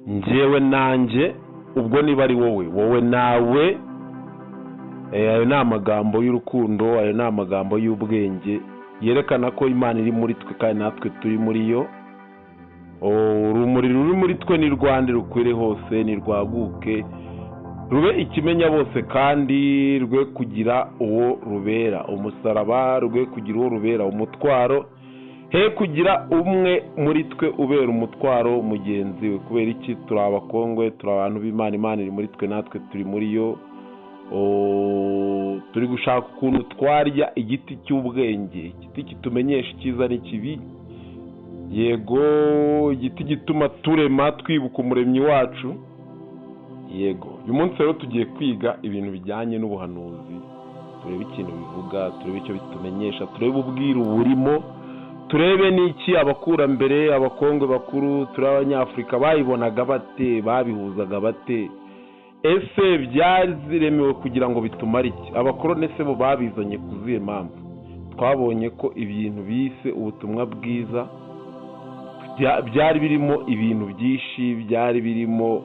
Njyewe nanjye, ubwo niba ari wowe, wowe nawe. Ayo ni amagambo y'urukundo, ayo ni amagambo y'ubwenge yerekana ko Imana iri muri twe kandi natwe turi muri yo. Urumuri ruri muri twe ni rwande rukwire hose, ni rwaguke, rube ikimenya bose, kandi rwe kugira uwo rubera umusaraba, rwe kugira uwo rubera umutwaro, he kugira umwe muri twe ubera umutwaro mugenzi we. Kubera iki? Turi abakongwe, turi abantu b'Imana, Imana iri muri twe natwe turi muri yo. Turi gushaka ukuntu twarya igiti cy'ubwenge, igiti kitumenyesha icyiza n'ikibi, yego, igiti gituma turema twibuka umuremyi wacu. Yego, uyu munsi rero tugiye kwiga ibintu bijyanye n'ubuhanuzi, turebe ikintu bivuga, turebe icyo bitumenyesha, turebe ubwiru burimo, turebe n'iki abakurambere, abakongwe bakuru, turebe abanyafurika bayibonaga bate, babihuzaga bate, ese byaziremewe kugira ngo bitumare iki? Abakoroni se bo babizanye ku zihe mpamvu? Twabonye ko ibintu bise ubutumwa bwiza byari birimo ibintu byinshi, byari birimo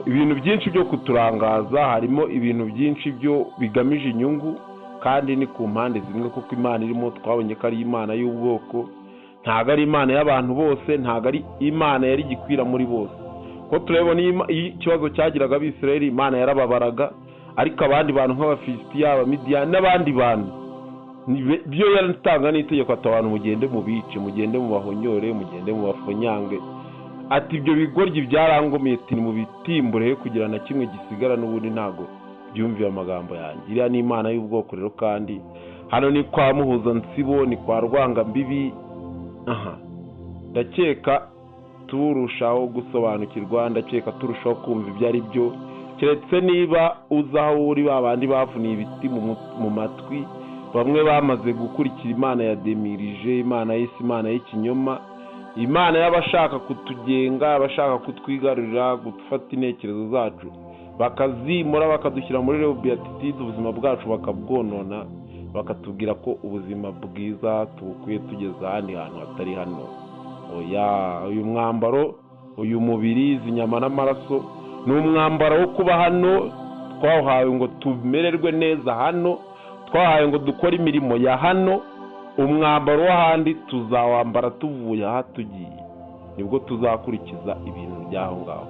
ibintu byinshi byo kuturangaza, harimo ibintu byinshi byo bigamije inyungu, kandi ni ku mpande zimwe, kuko Imana irimo twabonye ko ari Imana y'ubwoko, ntabwo ari Imana y'abantu bose, ntabwo ari Imana yari gikwira muri bose. Ko turabona ikibazo cyagiraga Abisirayeli, Imana yarababaraga, ariko abandi bantu nk'Abafilisitiya, Abamidiyani n'abandi bantu byo yaratanga n'itegeko ati abantu mugende mubice, mugende mubahonyore, mugende mubafonyange, ati ibyo bigoryi byarangomeye, ati mubitimbure kugira na kimwe gisigara, n'ubundi ntago byumviye amagambo yanjye. Iriya ni Imana y'ubwoko rero, kandi hano ni kwa Muhuzansibo, ni kwa Rwangambibi. Aha ndakeka turushaho gusobanukirwa, ndakeka turushaho kumva ibyo ari byo, keretse niba uzi aho uri, ba bandi bavuniye ibiti mu matwi, bamwe bamaze gukurikira Imana ya Demirije, Imana y'isi, Imana y'ikinyoma, Imana y'abashaka kutugenga, abashaka kutwigarurira, gufata intekerezo zacu bakazimura, bakadushyira muri beatitude, ubuzima bwacu bakabwonona, bakatubwira ko ubuzima bwiza tubukwiye tugeze ahandi hantu hatari hano. Oya, uyu mwambaro, uyu mubiri, izi nyama n'amaraso ni umwambaro wo kuba hano, twahawe ngo tumererwe neza hano, twahawe ngo dukore imirimo ya hano. Umwambaro w'ahandi tuzawambara tuvuye aha tugiye, nibwo tuzakurikiza ibintu by'aho ngaho.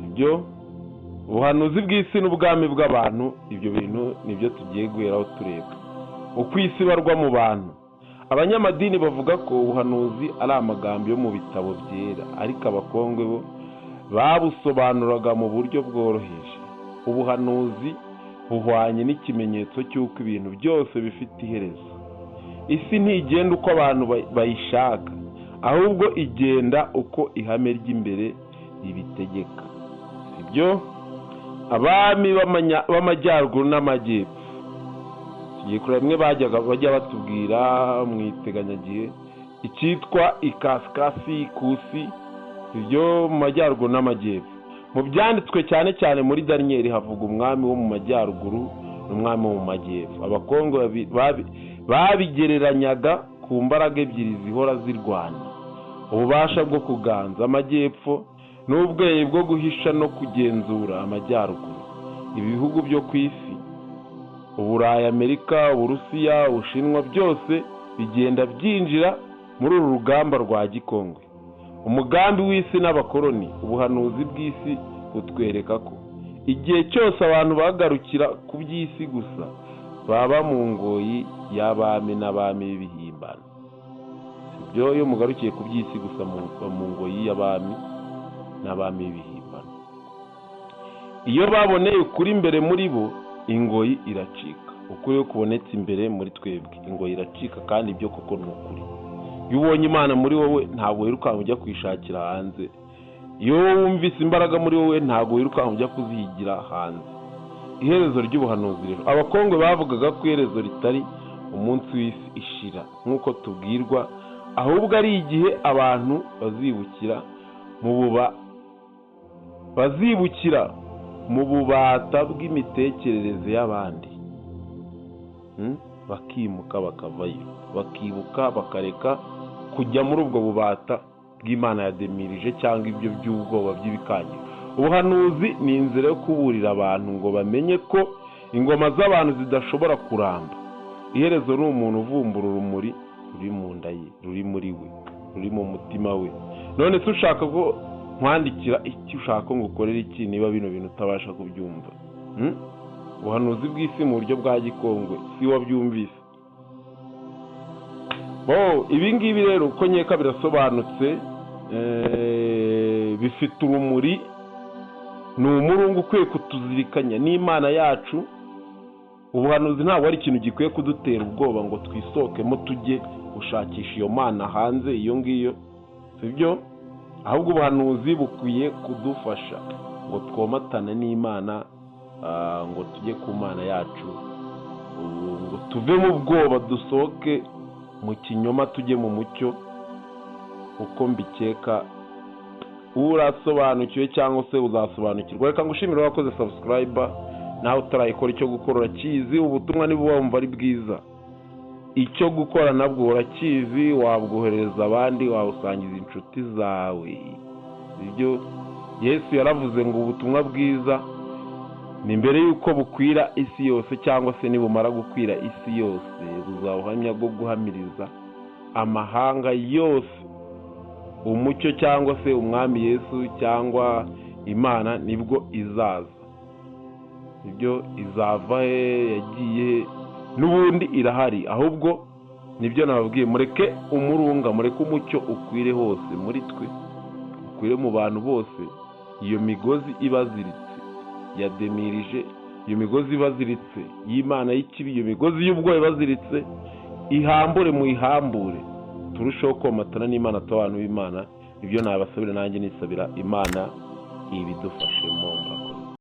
Ibyo ubuhanuzi bw'isi n'ubwami bw'abantu, ibyo bintu nibyo tugiye guheraho tureba uko isi ibarwa mu bantu. Abanyamadini bavuga ko ubuhanuzi ari amagambo yo mu bitabo byera, ariko abakongwe bo babusobanuraga mu buryo bworoheje. Ubuhanuzi buhwanye n'ikimenyetso cy'uko ibintu byose bifite iherezo. Isi ntigenda uko abantu bayishaka, ahubwo igenda uko ihame ry'imbere ribitegeka. Sibyo? Abami b'amajyaruguru n'amajyepfo, tugiye kureba bimwe bajyaga bajya batubwira mu iteganyagihe, icyitwa ikasikasi, ikusi, ibyo mu majyaruguru n'amajyepfo. Mu byanditswe cyane cyane muri Daniyeli havuga umwami wo mu majyaruguru n'umwami wo mu majyepfo. Abakongo babigereranyaga ku mbaraga ebyiri zihora zirwana, ububasha bwo kuganza amajyepfo n'ubwenge bwo guhisha no kugenzura amajyaruguru. Ibihugu byo ku isi, Uburayi, Amerika, Uburusiya, Ubushinwa, byose bigenda byinjira muri uru rugamba rwa gikongwe. Umugambi w'isi n'abakoroni, ubuhanuzi bw'isi butwereka ko igihe cyose abantu bagarukira ku by'isi gusa, baba mu ngoyi y'abami n'abami b'ibihimbano. Sibyo? Iyo mugarukiye ku by'isi gusa, mu ngoyi y'abami n'abami b'ibihimbano. Iyo baboneye ukuri imbere muri bo, ingoyi iracika. Ukuri iyo kubonetse imbere muri twebwe, ingoyi iracika, kandi ibyo koko ni ukuri. Iyo ubonye Imana muri wowe, ntabwo wirukanka ujya kwishakira hanze. Iyo wumvise imbaraga muri wowe, ntabwo wirukanka ujya kuzihigira hanze. Iherezo ry'ubuhanuzi rero, abakongwe bavugaga ko iherezo ritari umunsi w'isi ishira nk'uko tubwirwa, ahubwo ari igihe abantu bazibukira mu bubata bw'imitekerereze y'abandi, bakimuka bakavayo, bakibuka bakareka kujya muri ubwo bubata bw'Imana yademirije cyangwa ibyo by'ubwoba by'ibikangisho. Ubuhanuzi ni inzira yo kuburira abantu ngo bamenye ko ingoma z'abantu zidashobora kuramba. Iherezo ni umuntu uvumbura urumuri ruri mu nda ye, ruri muri we, ruri mu mutima we. None se ushaka ko nkwandikira iki? Ushaka ko ngukorera iki niba bino bintu utabasha kubyumva? Ubuhanuzi bw'isi mu buryo bwa gikongwe si wabyumvise. Ibi ngibi rero uko nkeka birasobanutse, bifite urumuri, ni umurungu ukwiye kutuzirikanya n'Imana yacu. Ubuhanuzi ntabwo ari ikintu gikwiye kudutera ubwoba ngo twisohokemo tujye gushakisha iyo mana hanze iyo ngiyo, sibyo? Ahubwo ubuhanuzi bukwiye kudufasha ngo twomatane n'Imana, ngo tujye ku Mana yacu, ngo tuve mu bwoba dusohoke mu kinyoma tujye mu mucyo. Uko mbikeka urasobanukiwe cyangwa se uzasobanukirwa. Reka ngushimire wakoze subscribe, nawe utarayikora icyo gukora urakizi. Ubutumwa niba wumva ari bwiza, icyo gukora nabwo urakizi, wabwoherereza abandi, wawusangiza inshuti zawe. Ibyo Yesu yaravuze ngo ubutumwa bwiza ni mbere y'uko bukwira isi yose, cyangwa se nibumara gukwira isi yose buzaba bwo guhamiriza amahanga yose umucyo, cyangwa se umwami Yesu cyangwa Imana nibwo izaza. Ibyo izava he? Yagiye n'ubundi irahari, ahubwo nibyo nababwiye, mureke umurunga, mureke umucyo ukwire hose muri twe, ukwire mu bantu bose. Iyo migozi ibaziritse yademirije, iyo migozi ibaziritse y'Imana y'ikibi, iyo migozi y'ubwoba ibaziritse, ihambure, muyihambure, turusheho komatana n'Imana, abantu b'Imana. Ibyo nabasabira nanjye nisabira Imana ibidufashemo. Murakoze.